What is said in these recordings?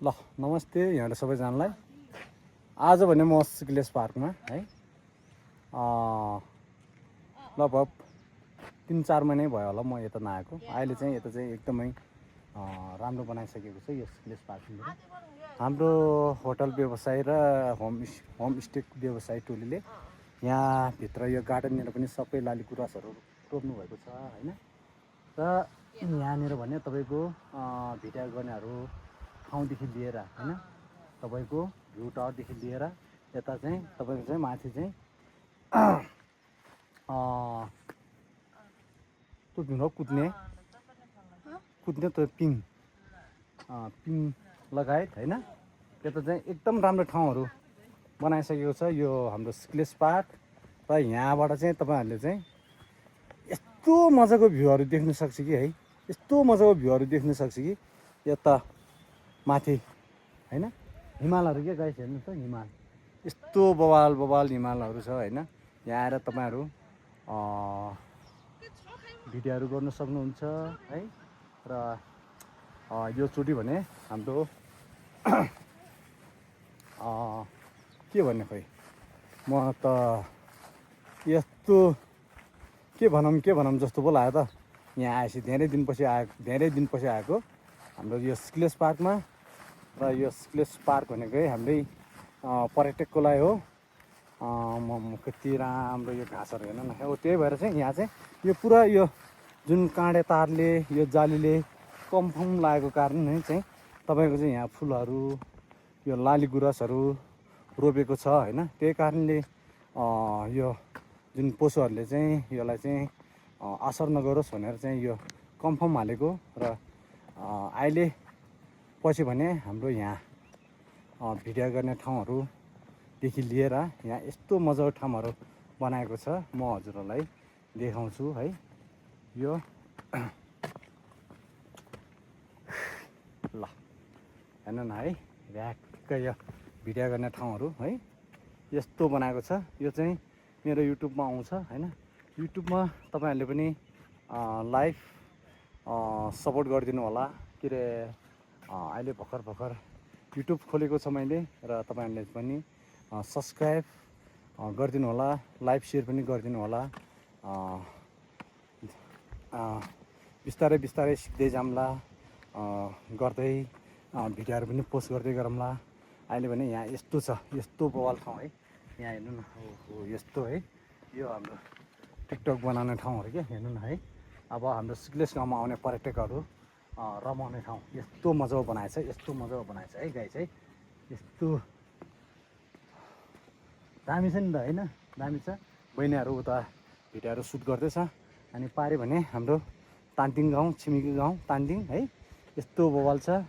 ल नमस्ते यहाँले सबैजनालाई। आज भने म सिक्लेस पार्कमा है लगभग 3-4 महिनै भयो होला म यता नआएको। अहिले चाहिँ यता चाहिँ एकदमै राम्रो बनाइसकेको छ यो सिक्लेस पार्कले। हाम्रो होटल व्यवसाय र होमस्टे व्यवसाय टोलीले यहाँ भित्र यो गार्डननिर पनि सबै लाली गुराँसहरू रोप्नु भएको छ हैन। र यहाँनिर भने तपाईको भिडियो गर्नेहरू ठाउँदेखि लिएर हैन, तपाईको भ्यू टावरदेखि लिएर यता चाहिँ तपाईको चाहिँ माथि चाहिँ त्यो ढुङ्गा कुद्ने त्यो पिङ लगायत हैन, यता चाहिँ एकदम राम्रो ठाउँहरू बनाइसकेको छ यो हाम्रो सिक्लेस पार्क। र यहाँबाट चाहिँ तपाईहरुले चाहिँ यस्तो मजाको भ्यूहरू देख्न सक्छ कि है, यस्तो मजाको भ्यूहरू देख्न सक्छ कि यता माथि हैन हिमालहरू के गाइस हेर्नु त, हिमाल यस्तो बवाल हिमालहरू छ हैन। यहाँ आएर तपाईहरु भिडियोहरू गर्न सक्नुहुन्छ है। र यो चोटी भने हाम्रो के भन्ने खोइ म त यस्तो के भनौँ जस्तो पो लाग्यो त। यहाँ आएपछि धेरै दिनपछि आएको हाम्रो यो सिक्लेस पार्कमा। र यो सिक्लेस पार्क भनेकै हाम्रै पर्यटकको लागि हो। कति राम्रो यो घाँसहरू हेर्नु न। हो त्यही भएर चाहिँ यहाँ चाहिँ यो पुरा यो जुन काँडे तारले यो जालीले कम्फर्म लागेको कारण नै चाहिँ तपाईको चाहिँ यहाँ फुलहरू यो लाली गुराँसहरू रोपेको छ हैन। त्यही कारणले यो जुन पशुहरूले चाहिँ यसलाई चाहिँ असर नगरोस् भनेर चाहिँ यो कम्फर्म हालेको। र अहिले पछि भने हाम्रो यहाँ भिडियो गर्ने ठाउँहरूदेखि लिएर यहाँ यस्तो मजाको ठाउँहरू बनाएको छ। म हजुरहरूलाई देखाउँछु है। यो ल हेर्नु न है, ऱ्याक्क यो भिडियो गर्ने ठाउँहरू है यस्तो बनाएको छ। यो चाहिँ मेरो युट्युबमा आउँछ हैन। युट्युबमा तपाईहरुले पनि लाइभ सपोर्ट गरिदिनु होला। के रे अहिले भर्खर युट्युब खोलेको छ मैले, र तपाईहरुले पनि सब्स्क्राइब गरिदिनु होला, लाइभ सेयर पनि गरिदिनु होला। बिस्तारै सिक्दै जाम्ला, गर्दै भिडियोहरू पनि पोस्ट गर्दै गरौँला। अहिले भने यहाँ यस्तो छ, यस्तो बवाल ठाउँ है। यहाँ हेर्नु न, हो यस्तो है, यो हाम्रो टिकटक बनाउने ठाउँहरू के हेर्नु न है। अब हाम्रो सिक्लेस गाउँमा आउने पर्यटकहरू रमाउने ठाउँ यस्तो मजाको बनाएछ, है गाइस है। यस्तो दामी छ नि त हैन, दामी छ। बहिनीहरू उता भिडियोहरू सुट गर्दैछ। अनि पारे भने हाम्रो तान्तिङ गाउँ, छिमेकी गाउँ तान्तिङ है, यस्तो बवाल छ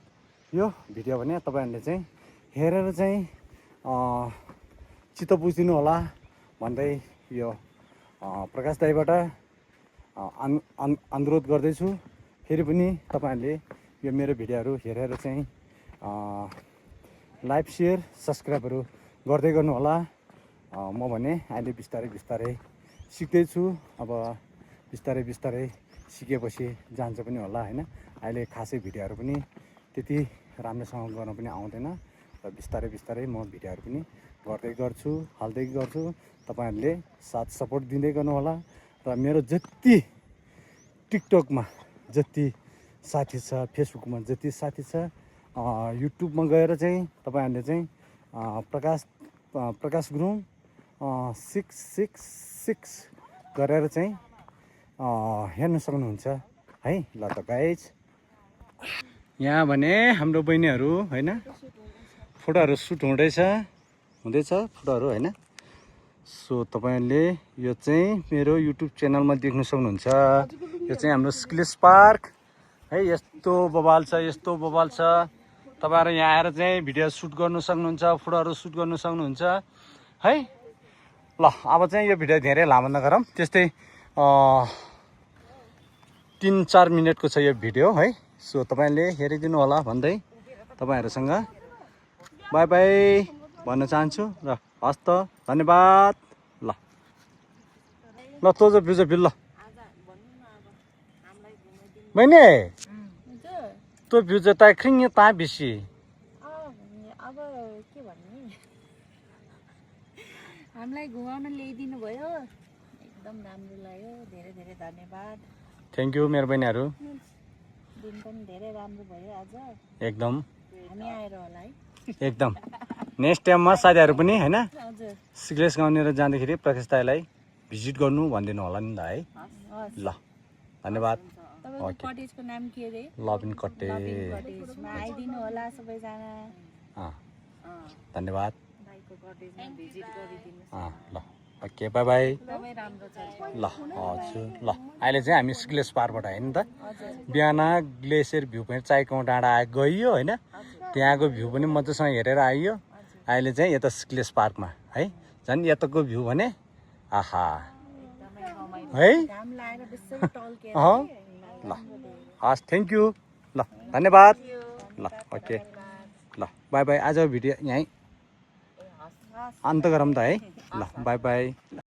यो भिडियो भने तपाईहरुले चाहिँ हेरेर चाहिँ चित्त बुझिदिनु होला भन्दै यो प्रकाश दाइबाट अनुरोध गर्दैछु। फेरि पनि तपाईहरुले यो मेरो भिडियोहरू हेरेर चाहिँ लाइभ सेयर सब्स्क्राइबहरू गर्दै गर्नु होला। म भने अहिले बिस्तारै सिक्दैछु। अब बिस्तारै सिकेपछि जान्छ पनि होला हैन। अहिले खासै भिडियोहरू पनि त्यति राम्रोसँग गर्न पनि आउँदैन। र बिस्तारै म भिडियोहरू पनि हाल्दै गर्छु। तपाईहरुले साथ सपोर्ट दिँदै गर्नु होला। र मेरो जति टिकटकमा जति साथी छ, फेसबुकमा जति साथी छ, युट्युबमा गएर चाहिँ तपाईहरुले चाहिँ प्रकाश गुरुङ 666 गरेर चाहिँ हेर्न सक्नुहुन्छ है। ल त गाइज, यहाँ भने हाम्रो बहिनीहरू हैन फोटोहरू सुट हुँदैछ फोटोहरू हैन। सो तपाईहरुले यो चाहिँ मेरो युट्युब च्यानलमा देख्न सक्नुहुन्छ। यो चाहिँ हाम्रो सिक्लेस पार्क है। यस्तो बवाल छ। तपाईहरु यहाँ आएर चाहिँ भिडियो सुट गर्न सक्नुहुन्छ, फोटोहरू सुट गर्न सक्नुहुन्छ है। ल अब चाहिँ यो भिडियो धेरै लामो नगरौँ, त्यस्तै 3-4 मिनेटको छ यो भिडियो है। सो तपाईहरुले हेरिदिनु होला भन्दै तपाईहरुसँग बाइ बाइ भन्न चाहन्छु। र हस् त, धन्यवाद। ल तोज बिज बिल बहिनी तो भ्यू ता खिङ ता बिसी अब के भन्ने हामीलाई घुमाउन ल्याइदिनु भयो एकदम राम्रो लाग्यो धेरै धेरै धन्यवाद थ्याङ्क यू मेरो बहिनीहरू दिन पनि धेरै राम्रो भयो आज एकदम हामी आएर होला है एकदम नेक्स्ट टाइममा साथीहरू पनि होइन हजुर सिक्लेस गाउँनिर जाँदाखेरि प्रकाश दाईलाई भिजिट गर्नु भनिदिनु होला नि त है हस् ल धन्यवाद तपाईँको कटेजको नाम के अरे लभिन कट्टे कटेजमा आइदिनु होला सबैजना धन्यवाद भाइको कटेजमा भिजिट गरिदिनु ल ओके बाई बाई एकदमै राम्रो छ ल हजुर ल अहिले चाहिँ हामी सिक्लेस पारबाट होइन त हजुर बिहान ग्लेसियर भ्यू पनि चाइकोमा डाँडा गइयो होइन त्यहाँको भ्यू पनि मजासँग हेरेर आइयो अहिले चाहिँ यता सिक्लेस पार्कमा है झन् यताको भ्यू भने आहा एकदमै रमाइलो है घाम लाएर बेसै टल्केर अँ ल हस् थ्याङ्क यू ल धन्यवाद ल ओके ल बाई बाई आज भिडियो यहीँ हस् अन्त गरौँ त है ल बाई बाई ल